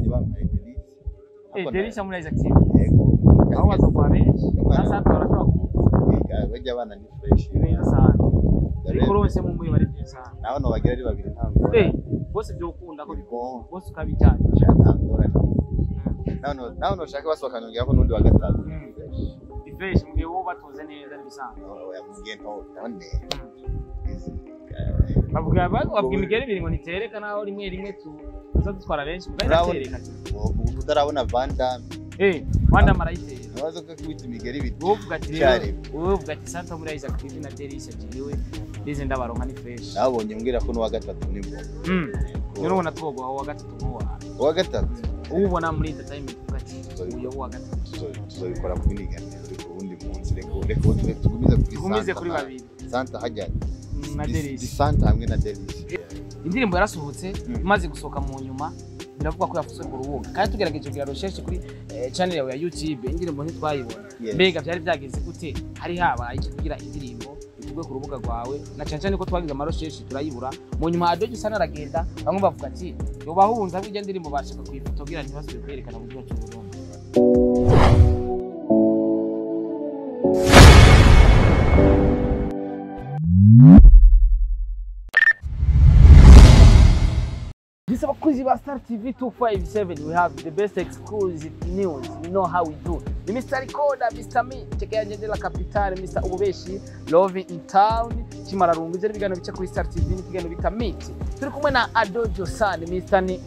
Nabonye bampaye Delice. Delice muri Isaac TV. Yego. Aho bazokwa benshi. Sasa turashobora kumuvuga. Bajya abana ni fresh. Ni beza sana. Ariko urose mu muyi bari beza sana. Naho no bagira ari babiri nta ngorane. Bose byokunda ko bose ukabijyana. Nta ngorane. Naho no shaka basohoka nongera ko nundi wa gatatu. Ni fresh mugihe wowe batoze neza n'ibisanzwe. Oya mugihe nto none. Bavuga imigeri ibiri ngo nitereka naho rimwe rimwe tuza dutwara benshi mugatereka. Utarabona Van Damme. Van Damme arayitera. Nabaza ko kwita imigeri ibiri. Wowe uvuga ati Santa muri Isaac TV na Delice jewe ndize ndabaronka ni fresh. Nabonye mbwira ko n'uwa gatatu nibwo. Rero ubona twogo uwa gatatu nk'uwa. Uwa gatatu. Ubona muri entertainment uvuga ati uyo uwa gatatu. Tuzobikora ku bindi biganiro ariko ubundi munsi reka tugumize kuri Santa. Tugumize kuri babiri. Santa hajya na Delice. Santa hamwe na Delice. Indirimbo yarasohotse imaze gusohoka mu nyuma biravuga ko yafuswe ku rubuga kandi tugerageje kugira recherche kuri channel yawe ya YouTube indirimbo ntitwayibona. Mbega byari byageze gute hari habaye iki kugira indirimbo ikugwe ku rubuga rwawe na cyane cyane ko twagize ama recherche turayibura mu nyuma Ado Josan aragenda bamwe bavuga ati yo bahunza bijya indirimbo bashaka kuyifoto kugira ntibasubire kwerekana mu gihugu cy'u Burundi. Abakunzi ba Star TV 257, we have the best exclusive news. You know how we do. Ni Mr. Recorder, Mr. Me, Cheke de la Capitale, Mr. Ububeshi, Love in Town, Kimararungu, ivyo ibiganiro bica kuri Star TV n'ikiganiro bita Meet. Turi kumwe na Ado Josan, Mr. Ni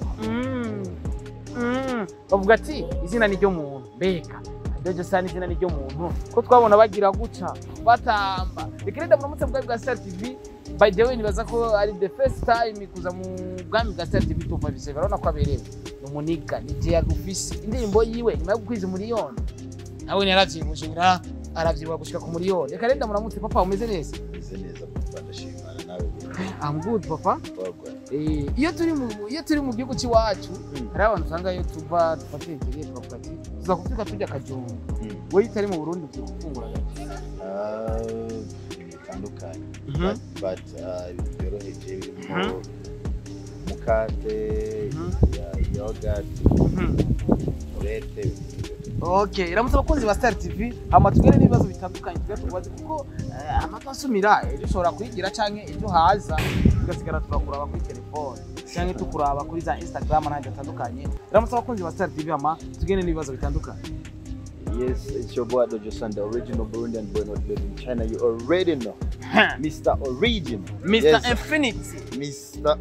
bavuga ati izina ni ryo muntu. Mbega Ado Josan izina ni ryo muntu. Ko twabona bagira guca batamba. Reka renda muramutse bwa bwa Star TV. By the way, nibaza ko ari the first time kuza mu bwami bwa Star TV 257. Urabona ko aberewe. Ni umuniga, ni Jay Gufisi. Indirimbo yiwe nyuma yo gukwiza miliyoni. Nawe yaravyibushe ngira aravyibuha gushika ku miliyoni. Reka renda muramutse papa, umeze neza? Umeze neza papa, ndashimana nawe. I'm good papa. Iyo turi mu gihugu c'iwacu, hari abantu usanga iyo tuva dufatekereye tukavuga ati tuza kuvyuka turya akajumba. Wewe utari mu Burundi uvyuka ufungura gake? Bitandukanye. But byoroheje birimo mukate, yogurt, urete. Okay, iramutse abakunzi ba Star TV, hama tugere n'ibibazo bitandukanye tugakubaze kuko amata asumira ejo ushobora kuyigira canke ejo haza tugasigara turakuraba kuri telefone canke tukuraba kuri za Instagram n'ahandi hatandukanye. Iramutse abakunzi ba Star TV, hama tugere n'ibibazo bitandukanye. Yes, it's your boy Ado Josan, the original Burundian boy not made in China. You already know. Mr. Origin. Mr. Yes. Infinity. Mr.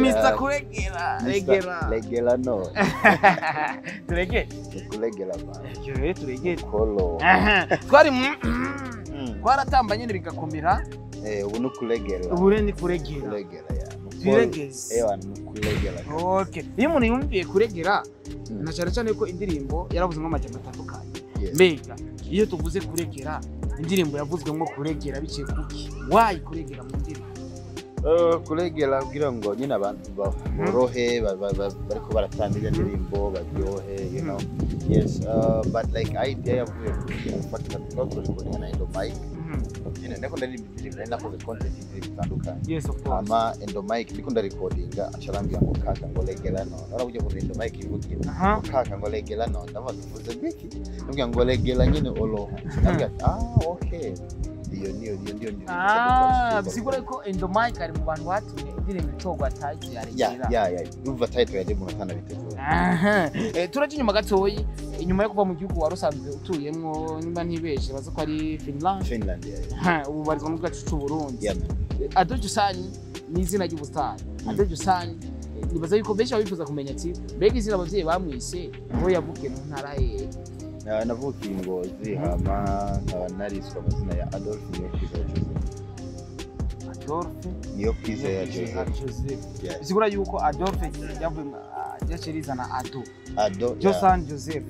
Mr. Kuregera. Regera. Legela no. Turege. Kulegela ba. Turege. Kolo. Twari twaratamba nyene bigakomera. Ubu no kulegela. Ubu ni kuregera. Kulegela ya. Turegeze. Kulegela. Okay. Iyo umuntu yumviye kuregera na cyane cyane ko indirimbo yaravuzwe amajambo atandukanye. Mbega iyo tuvuze kuregera indirimbo yavuzwemo kuregera biciye kuki? Why kuregera mu ndirimbo? Kuregera kugira ngo nyine abantu borohe bariko baratanga iyo ndirimbo baryohe, you know. Yes, but like idea yavuye gufata recording na Endo Mike. Nyine ndiko ndaririmba indirimbo nari nakoze content y'indirimbo itandukanye. Yes, of course. Ama Endo Mike ndiko ndarecordinga acarambwira ngo kaka ngo legera no. Narabuye ko Endo Mike ivugira. Ngo kaka ngo legera no. Ndavuga tuvuze biki? Ndabwira ngo legera nyine oloha. Ndabwira okay. Iyo niyo. Bisigura ko Endo Mike ari mu bantu batumye indirimbo itogwa title ya Regera. Ya. Umva title ya Demo atanabitegura. Turaje inyuma gatoyi, inyuma yo kuva mu gihugu warusanzwe utuyemwo nimba ntibeshe baza ko ari Finland. Finland ya. Ubu barizwa mu gihugu cy'u Burundi. Ado Josan ni izina ry'ubusitani. Ado Josan nibaza yuko benshi babifuza kumenya ati mbega izina abavyeyi bamwise aho yavukiye mu ntara ye. Navukiye Ngozi hama nkaba nariswe amazina ya Adolphe Niyokwizera Joseph. Adolphe Niyokwizera Joseph. Bisigura yuko Adolphe yavuye yacirizana Ado. Ado Josan Joseph.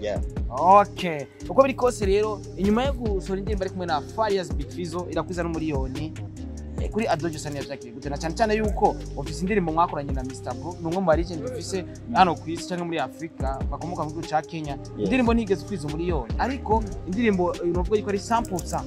Yeah. Okay. Uko biri kose rero inyuma yo gusohora indirimbo ari kumwe na Farious Big Fizzo irakwiza n'umuriyoni kuri Ado Josan yavyakiriye gute na cyane cyane yuko ofisi indirimbo mwakoranye na Mr. Blue ni umwe mu barigenti dufise hano ku isi cyangwa muri Afrika bakomoka mu gihugu ca Kenya. Indirimbo ntigeze kwiza umuriyoni ariko indirimbo novuga yuko ari 100%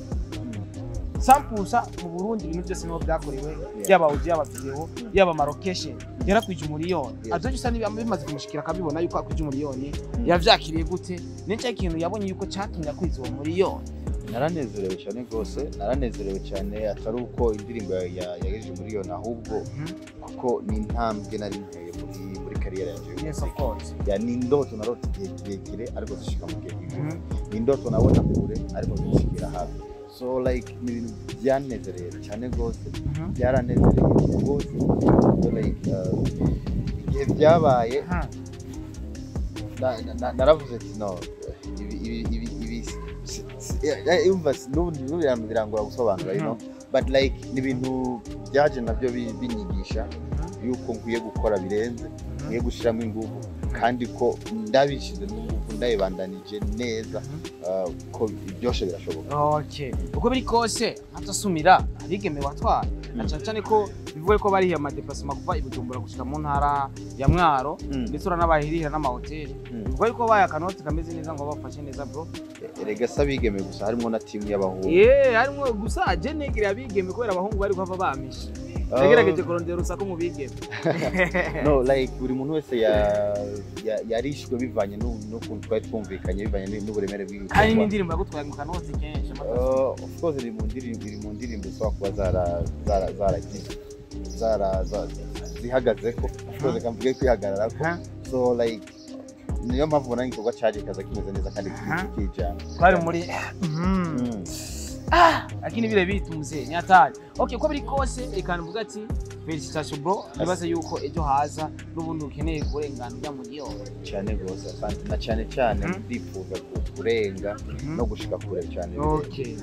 Sampusa mu Burundi ibintu byose niho byakorewe, yaba audio, yaba video, yaba ama location, yarakwije umuriyoni. Ado Josan bimaze kumushikira akabibona yuko akwije umuriyoni, yavyakiriye gute? Ni cya kintu yabonye yuko cyatumye akwiza uwo muriyoni? Naranezerewe cyane rwose, naranezerewe cyane, atari uko indirimbo yagejeje miliyoni, ahubwo kuko ni intambwe nari nteye muri carrière yanjye. Yes, of course. Ya, ni indoto narota igihe kirekire ariko zishika mu gihe gito, ni indoto nabona kure ariko zishikira hafi. So like ni ibintu byanezereye cyane rwose, byaranezereye rwose. So like igihe byabaye, naravuze ati no, ibi umva, n'ubu birangora gusobanura, but like ni ibintu byaje nabyo binyigisha yuko nkwiye gukora birenze, nkwiye gushyiramo ingufu, kandi ko ndabishyizemo ingufu, ndabibandanije neza, ko byose birashoboka. Okay, uko biri kose ntatasumira abigeme watwara, na cyane cyane ko bivuga ko barihiye ama déplacement kuva i Bujumbura gushika mu ntara ya Mwaro, ndetse uranabahirihira n'amahoteli. Bivuga yuko baye akanoti kameze neza ngo bafashe neza, bro. Erega si abigeme gusa, harimo na timu y'abahungu. Yeah, harimo gusa je negere abigeme kubera abahungu bari kuhava bamishe. Nagerageje kurondera urusaku mu bigeme. No, like buri muntu wese yarishwe bivanye n'ukuntu twari twumvikanye, bivanye n'uburemere bw'igikorwa. Kandi n'indirimbo yagutwaye mu kanoti kenshi. Of course iri mu ndirimbo zishobora kuba zaragize zihagazeko, of course reka mvuge kwihagararako. So like niyo mpamvu ubona igikorwa caje kaza kimeze neza kandi kijana. Twari muri lakini vile vitu mzee ni hatari. Okay, uko biri kose reka mvuga ati félicitations, bro. Nibaze yuko ejo haza n'ubundi ukeneye kurengana ujya muri yo. Cyane rwose, asante, na cyane cyane ndifuza kurenga no gushika kure cyane. Okay.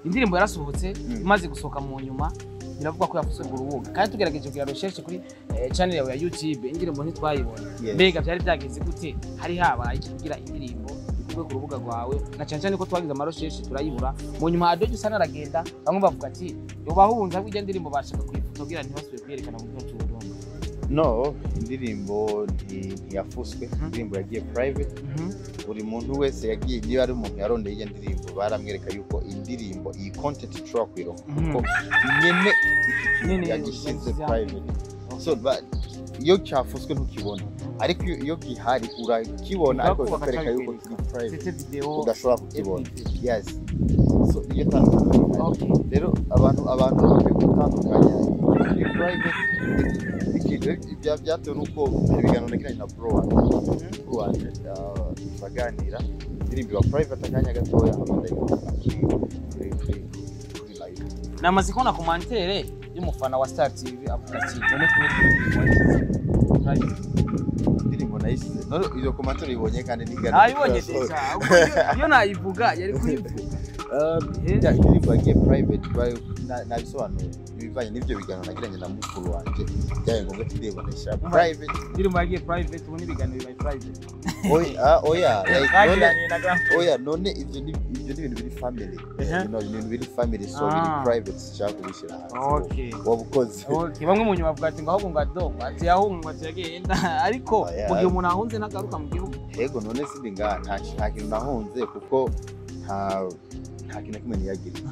Indirimbo yarasohotse, imaze gusohoka mu nyuma biravuga ko yafuswe ku rubuga, kandi tugerageje kugira recherche kuri channel yawe ya YouTube, indirimbo ntitwayibona. Mbega byari byagenze gute? Hari habaye iki kugira indirimbo ikurwe ku rubuga rwawe, na cyane cyane ko twagize ama recherche turayibura? Mu nyuma Ado Josan aragenda, bamwe bavuga ati yobahunze, ahubwo ijya ndirimbo bashaka kuyifuta kugira ntibasubire kuyerekana mu gihugu cy'u Burundi. No, indirimbo ntiyafuswe. Indirimbo yagiye private. Buri muntu wese yagiye, niba ari umuntu yarondeye iyo ndirimbo, baramwereka yuko indirimbo iyi content ushobora kuyironka kuko nyene iki kintu Nyene yagishyize yagishyize private. So iyo cyafuswe ntukibona, ariko iyo gihari urakibona, ariko Bakubaka bikwereka yuko cyabikwereka. kiri private, C'était vidéo udashobora kukibona. everything. Yes, so iyo tandukaniro rihari. Rero abantu bakwiye gutandukanya ikintu kiri private n'ikintu byatewe n'uko hari ibiganiro nagiranye na bro wanjye, bro wanjye, turaganira, indirimbo iba private akanya gatoya, hama ndayikora kuri live. Namaze kubona commentaire y'umufana wa Star TV avuga ati none kubera indirimbo wayishyize private? Indirimbo nayisize none iyo commentaire uyibonye kandi ntigana. Nayibonye déjà. Ubwo iyo nayivuga yari kuyivuga. Ya, indirimbo yagiye private nabisobanuye ibivanye n'ibyo biganiro nagiranye na mukuru wanjye, byabaye ngombwa ko indirimbo ndayishyira private. Indirimbo yagiye private, ubu n'ibiganiro bibaye private. Oya, oya, like none Bagiranye na Grand. Oya, none ibyo ni ibintu biri family. Ni ibintu biri family, so biri private, sinshaka kubishyira hanze. Waba ukoze. Okay, bamwe mu nyuma bavuga ati ngo ahubwo ngo Ado ati yahunga, ati yagenda, ariko Oya. mu gihe umuntu ahunze ntagaruka mu gihugu. Yego, none sindi ngaha, nta kintu nahunze kuko nta kintu na kimwe niyagiriza.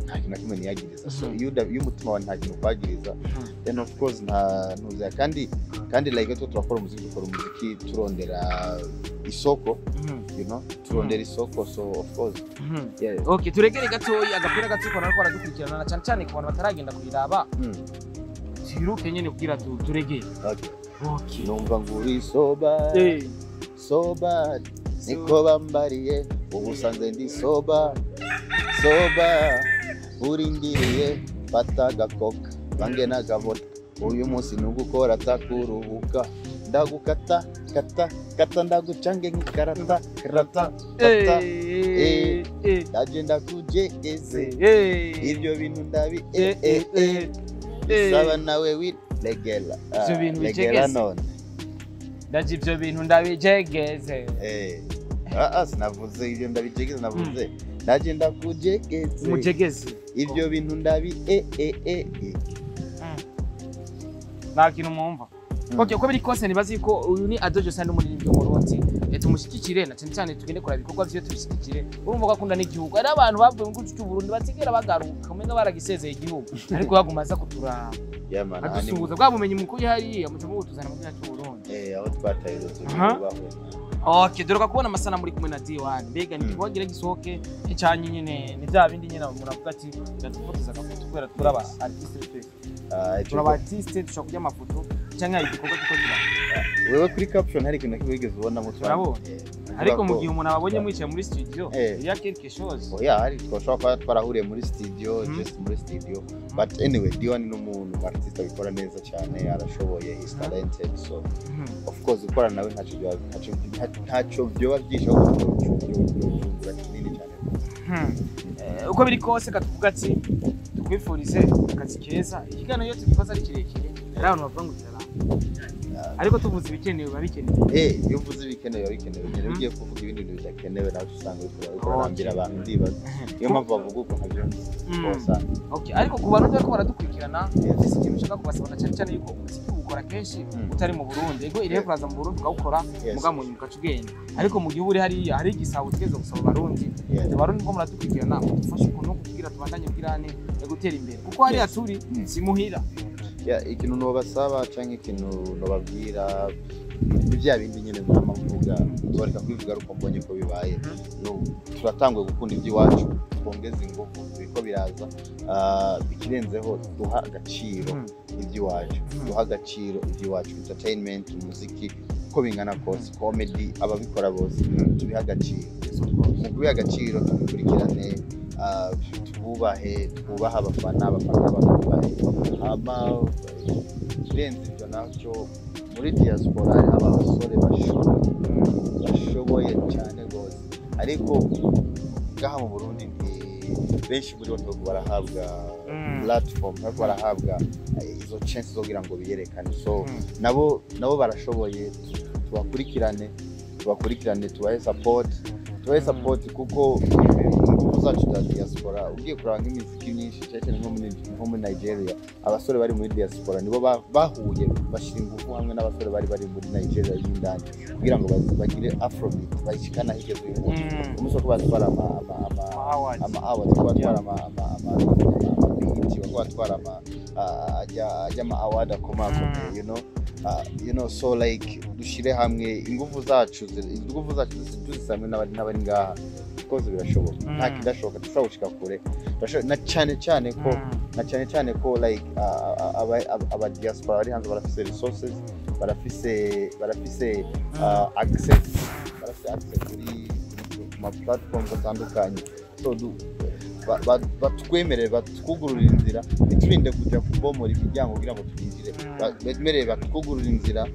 Nta kintu na kimwe niyagiriza, so iyo umutima wawe nta kintu ukwagiriza, then of course nta ntuza. Kandi like two turakora umuziki, dukora umuziki turondera isoko, turondera isoko, so of course, yeah. Okay, turegere gatoya agapira gato ko nariko aradukurikirana, na cyane cyane ku bantu bataragenda kuyiraba. Twiruke nyene kugira turegere. Okay. Okay. Numva ngo uri so bad, so bad, niko bambariye, ubu usanze ndi sober, sober, urindiriye fata agakoka bange n'agabota, uyu munsi ni ugukora atakuruhuka, ndagukata kata kata, ndagucange nk'ikarata karata kata. Ndaje ndakujegeze, ibyo bintu ndabi bisaba nawe wilegela. Ivyo bintu Legela. bijegeze. None Ndaje ivyo bintu ndabijegeze. Sinavuze ibyo ndabijegeze, navuze ndaje ndakujegeze. Umujegeze. Ibyo bintu ndabi Nta kintu mwumva. Okay, uko biri kose nibazi ko uyu ni Ado Josan, n'umuririmbyi w'Umurundi. Tumushyigikire na cyane cyane, tugende kuraba ibikorwa vyiwe, tubishyigikire. Urumva ko akunda n'igihugu. Hari abantu bavuye mu gihugu cy'u Burundi batigera bagaruka, umenga baragisezeye igihugu, ariko baguma aza kuturaba, Yeah, man, aha ni adusuhuza. Bwa bumenyi mukuru hariya muca mubutuzana mu gihugu cy'u Burundi. Aho twataye Aha. tubaho. Okay, dore kubona amasanamu muri kumwe na D1. Mbega ni igikorwa gira gisohoke icanye nyine, ni bya bindi nyine muravuga ati dufotoza agafoto kubera turi aba artiste twese? Turi aba artiste, dushobora kurya amafoto cyangwa igikorwa giko kiba. Wewe kuri caption hari ikintu na kimwe wigeze ubonamo? Turabona. Ariko mu gihe umuntu ababonye mwicaye muri studio, il y a quelque chose. Oya, hari twashobora kuba twarahuriye muri studio, just muri studio. But anyway, D1 ni umuntu artiste abikora neza cyane, arashoboye, he's talented, so of course gukorana nawe ntacyo byoba byinshi, ahubwo byungura kinini cyane. Uko biri kose, katuvuga ati tukwifurize akazi keza. Ikiganiro iyo tugikoze ari kirekire, hari abantu bavuga ngo kiraramba, ariko tuvuze ibikenewe biba bikenewe. Iyo uvuze ibikenewe biba bikenewe nyine. Ugiye kuvuga ibindi bintu bidakenewe nawe usanga uriko urarambira abantu. Ndibaza niyo mpamvu bavuga uko ntabyo kosa. Okay, ariko ku bantu bariko baradukurikirana, ufise ikintu ushaka kubasaba, na cyane cyane yuko umuziki uwukora kenshi utari mu Burundi. Ego, irihe kuraza mu Burundi ukawukora, muga mu nyuma ugaca ugenda, ariko mu gihe uba uri hariya hari igisabo utegerezwa gusaba Abarundi. Abarundi ko muradukurikirana, mudufashe ukuntu kugira tubandanye bwirane gutera imbere, kuko hariya turi si muhira. Yeah, ikintu nobasaba canke ikintu nobabwira ni bya bindi nyine nama mvuga, nzoreka kubivuga ariko mbonye ko bibaye. No, turatanguye gukunda iby'iwacu, twongeze ingufu, biriko biraza. Ikirenzeho, duha agaciro iby'iwacu, duha agaciro iby'iwacu, entertainment, umuziki, uko bingana kose, comedy, ababikora bose tubiha agaciro. Mu kubiha agaciro, tubikurikirane, tububahe, twubahe abafana, abafana batubahe. Hama ikirenze ibyo nacyo, muri diaspora hariho abasore bashoboye, bashoboye cyane rwose, ariko ngaha mu Burundi benshi muri bo ntabwo barahabwa platform, ntabwo barahabwa izo chance zo kugira ngo biyerekane. So nabo barashoboye, tubakurikirane, tubakurikirane, tubahe support, tubahe support, kuko ingufu zacu za diaspora, ugiye kuraba nk'imiziki myinshi, cyane cyane nko muri Nigeria, abasore bari muri diaspora nibo bahuye bashyira ingufu hamwe n'abasore bari muri Nigeria y'indani kugira ngo bagire afrobeat bayishikane aho igeze uyu munsi. Umunsi wo kuba batwara ama Awards. ama awards, kuba batwara ama BET, kuba batwara ama ajya ama award akomakomeye. So like dushire hamwe ingufu zacu, ingufu zacu tuzisamwe n'abari ngaha, rwose birashoboka. Nta kidashoboka, dushobora gushika kure. Na cyane cyane ko like aba diaspora bari hanze barafise resources, barafise access, barafise access kuri ku ma platforms atandukanye. So batwemerere, batwugurure inzira, ntiturinde kujya kubomora imiryango kugira ngo twinjire. Bemerere batwugurure inzira,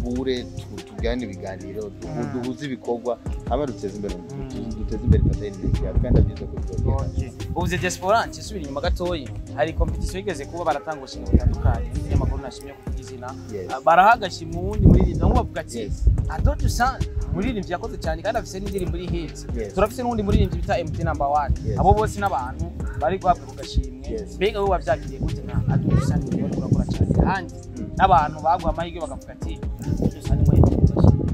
duhure, tugirane ibiganiro, duhuze ibikorwa hamwe, duteze imbere duteze imbere entertainment yacu, kandi ndabyize ko bizogenda. Okay. Ubuze diaspora, nsubira inyuma gatoyi, hari competition yigeze kuba, baratanga ubushimwe butandukanye. Umunyamakuru nashimye kuvuga izina, baraha agashimwe uwundi muririmbyi, bamwe bavuga ati Ado Josan umuririmbyi yakoze cyane kandi afise n'indirimbo iri hit. Turafise n'uwundi muririmbyi bita MT number one. Abo bose n'abantu bari guhabwa ku gashimwe. Mbega wowe wavyakiriye gute nka Ado Josan, uriko urakora cyane kandi n'abantu baguha amahirwe bakavuga ati Ado Josan ni ku gashimwe?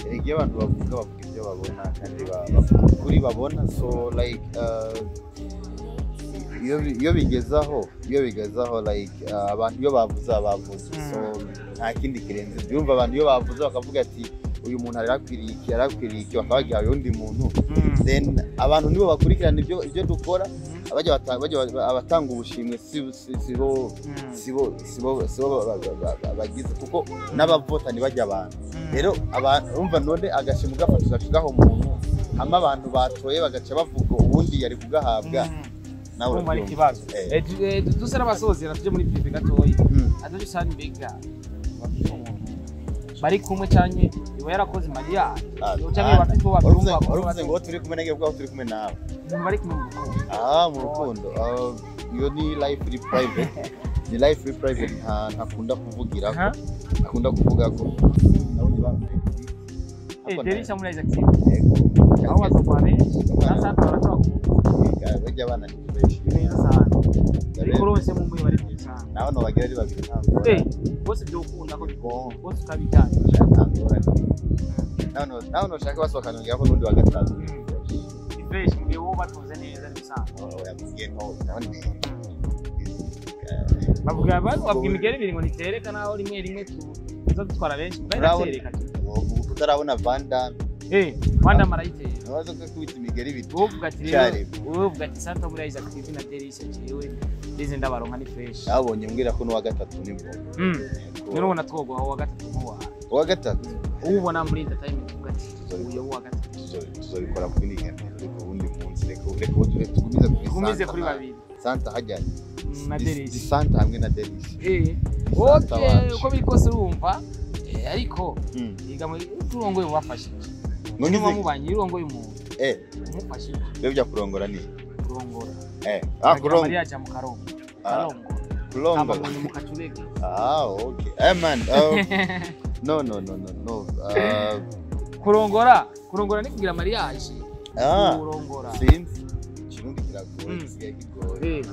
Erega iyo abantu bavuga, bavuga ibyo babona, kandi bavuga ukuri babona. So like iyo bigezaho like abantu iyo bavuze baba bavuze, so nta kindi kirenze ibyo. Urumva, abantu iyo bavuze bakavuga ati uyu muntu arakwiriye iki, arakwiriye iki, bakaba bagihaye undi muntu, then abantu nibo bakurikirana ibyo dukora. Bajya abatanga ubushimwe sibo bagize, kuko n'abavota ntibajya abantu. Rero abantu urumva, none agashimwe ugafata ugaca ugaha umuntu, hamwe abantu batoye bagaca bavuga ubundi yari kugahabwa, nawe Urumva ari urabyumva. ikibazo. Dusa n'abasozera, tuje muri privé gatoyi. Ado Josan, mbega bafite umuntu bari kumwe canke iba yarakoze mariage canke bafite uwo babyumva? Wari uvuze ngo turi kumwe nange, kuko turi kumwe nawe. Umuntu bari kumwe mu rukundo. Ah, mu rukundo. Iyo ni life iri private, ni life iri private, ntakunda kuvugira, Aha. akunda kuvuga ko nabonye bambaye. Derisha muri Isaac TV. Yego. Aho bazokwa benshi na Santa barashobora kuvuga. Bajya abana ni fresh. Neza sana, ariko uronse mu muyi bari benshi cyane. Naho nobagira ari babiri, ntabwo. Bose byokunda ko Bon. bose ukabijyanye. Naho noshaka basohoka ko n'undi wa gatatu. Ni fresh mu gihe wowe batunze neza, ni bisanzwe. Oya, mugihe nto none. Bavuga imigeri ibiri ngo nitereka, naho rimwe rimwe tuza dutwara benshi mugari. Iratereka. Utarabona Van Damme. Wanda marayitera. Nabaza ko kubita imigeri ibiri. Wowe uvuga ati rero Icyarimwe. Wowe uvuga ati Santa muri Isaac TV na Derisha, jewe ndize ndabaronka, ni fresh. Nabonye mbwira ko n'uwa gatatu nibwo. Rero ubona twoguha uwa gatatu nk'uwa Uwa gatatu. Uwubona muri entertainment uvuga ati uyu uwa gatatu. Tuzobikora ku bindi kiganiro, reka ubundi munsi, reka ubu tugumize kuri Tugumize Santa kuri babiri. Santa hajya Na Di Derisha. Santa hamwe na Derisha. Santa Okay. wacu. Uko biri kose urumva, ariko yiga muri urongoye wafashije. Ngo Niba ngize mubanye urongoye umuntu umufashije. Byo bya kurongora ni Kurongora. Ah, kurongora. Mariya aja mu karongo. Ah. Karongora. Kurongora. Kama ngo mu kacurege. Ah, okay. Man, no, no, no, no, no. Kurongora, kurongora ni kugira mariage. Ah. Kurongora. Sinzi, Kirundi kiragoye. Gisigaye kigoye.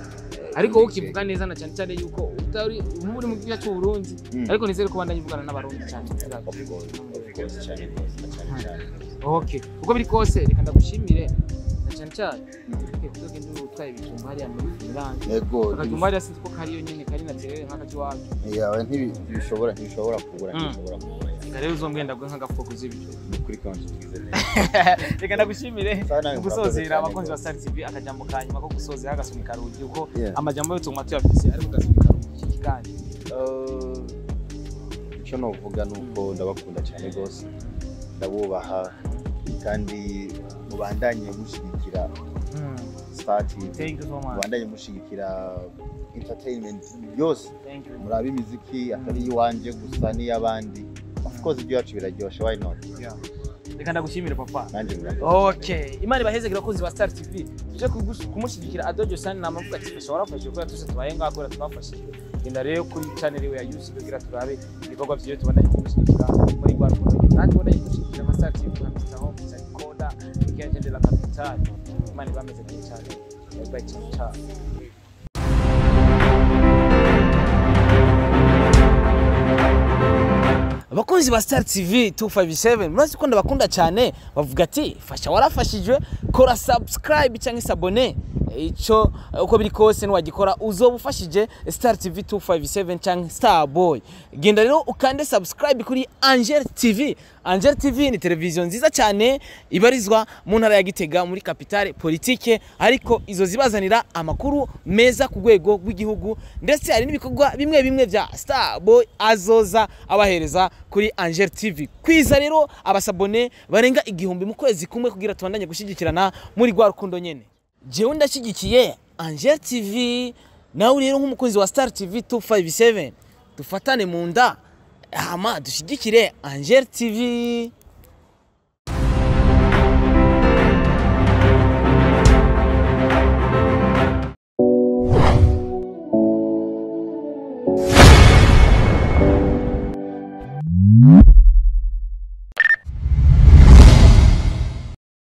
Ariko wowe ukivuga neza, na cyane cyane yuko utari muri mu gihugu cy'u Burundi, ariko nizere ko bandanye uvugana n'abarundi cyane. Of course, of course, cyane rwose, cyane cyane. Okay, uko biri kose reka ndagushimire, na cyane cyane kuzogenda utwaye ibijumba hariya muri Finland. Yego. Akajumba hariya sinzi ko kariyo nyene kari naturel nk'akajiwacu. Yawe ntibishobora kubura, ntibishobora kubura. Reka rero uzongenda gwe nk'agafuko kuz'ibijumba. Ni ukuri kandi tugize neza. Reka ndagushimire. Sawa, nawe murakoze Gusozera, cyane abakunzi ba rwose. Star TV, akajambo ka nyuma ko gusozera agasunika rugi uko amajambo yose tuguma tuyafise, ariko gasunika rugi iki kiganiro. Icyo novuga ni uko ndabakunda cyane rwose, ndabubaha, kandi mubandanye mushyigikira Star TV. Thank you so much. Mubandanye mushyigikira entertainment yose. Thank you. Murabe imiziki atari iwanjye gusa n'iy'abandi. Of course ibyo yacu biraryoshe, why not? Yeah. Reka ndagushimire, papa. Nanjye murakoze. Okay, Imana ibaheze, abakunzi ba Star TV. Tuje kumushyigikira Adojo Sani, namavuga ati fasha warafashije, kubera twese tubaye ngaho kubera twafashijwe. Genda rero kuri channel yiwe ya YouTube kugira turabe ibikorwa vyiwe, tubandanye kumushyigikira muri rwa rukundo. Nanjye ubandanye kumushyigikira nka Star TV, nka Mr. Home, Mr. Koda, Weekend de la Capitale. Imana ibameze neza cyane. Bye bye, ciao ciao. Abakunzi ba Star TV 257, murazi ko ndabakunda cyane. Bavuga ati fasha warafashijwe, kora subscribe cyangwa s'abonner. Ico uko biri kose niwagikora uzoba ufashije Star TV 257 cyangwa Star Boy. Genda rero ukande subscribe kuri Angel TV. Angel TV ni televiziyo nziza cyane ibarizwa mu ntara ya Gitega, muri capitale politique, ariko izo zibazanira amakuru meza ku rwego rw'igihugu, ndetse hari n'ibikorwa bimwe bimwe bya Star Boy azoza abahereza kuri Angel TV. Kwiza rero abasabone barenga 1000 mu kwezi kumwe kugira tubandanye gushyigikirana muri rwa rukundo nyene. Jewe ndashyigikiye Angel TV, nawe rero nk'umukunzi wa Star TV 257 dufatane mu nda hama dushyigikire Angel TV.